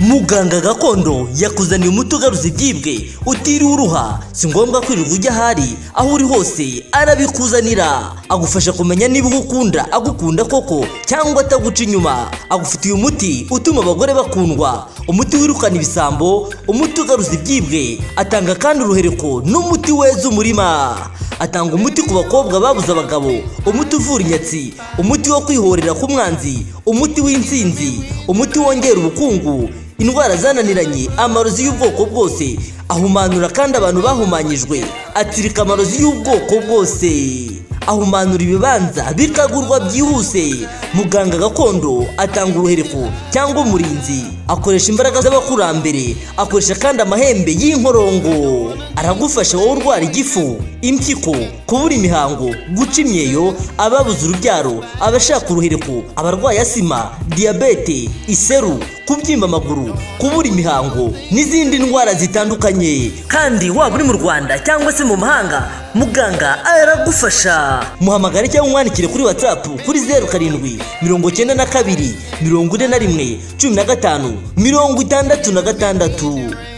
Muganga gakondo yakuzaniye umuti ugaruza ibyibwe utiriwe uruha. Si ngombwa kwirirwa ujya ahari, aho uri hose arabikuzanira. Agufasha kumenya niba uwo ukunda agukunda koko cyangwa ataguca inyuma. Agufitiye umuti utuma abagore bakundwa, umuti wirukana ibisambo, umuti ugaruza ibyibwe. Atanga kandi uruhereko n'umuti weza umurima. Atanga umuti ku bakobwa babuze abagabo, umuti uvura inyatsi, umuti wo kwihorera k'umwanzi, umuti w'intsinzi, umuti wongera ubukungu, indwara zananiranye, amarozi y'ubwoko bwose. Ahumanura kandi abantu bahumanyijwe, atsirika amarozi y'ubwoko bwose, ahumanura ibibanza bikagurwa byihuse. Muganga gakondo atanga uruhereko cyangwa umurinzi, akoresha imbaraga z'abakurambere, akoresha kandi amahembe y'inkorongo. Aragufasha wowe urwara igifu, impyiko, kubura imihango, guca imyeyo, ababuze urubyaro, abashaka uruhereko, abarwaye asima, diyabete, iseru, kubyimba amaguru, kubura imihango n'izindi ndwara zitandukanye. Kandi waba uri mu Rwanda cyangwa se mu mahanga, muganga aragufasha. Muhamagare cyangwa umwandikire kuri WhatsApp kuri 0792411566.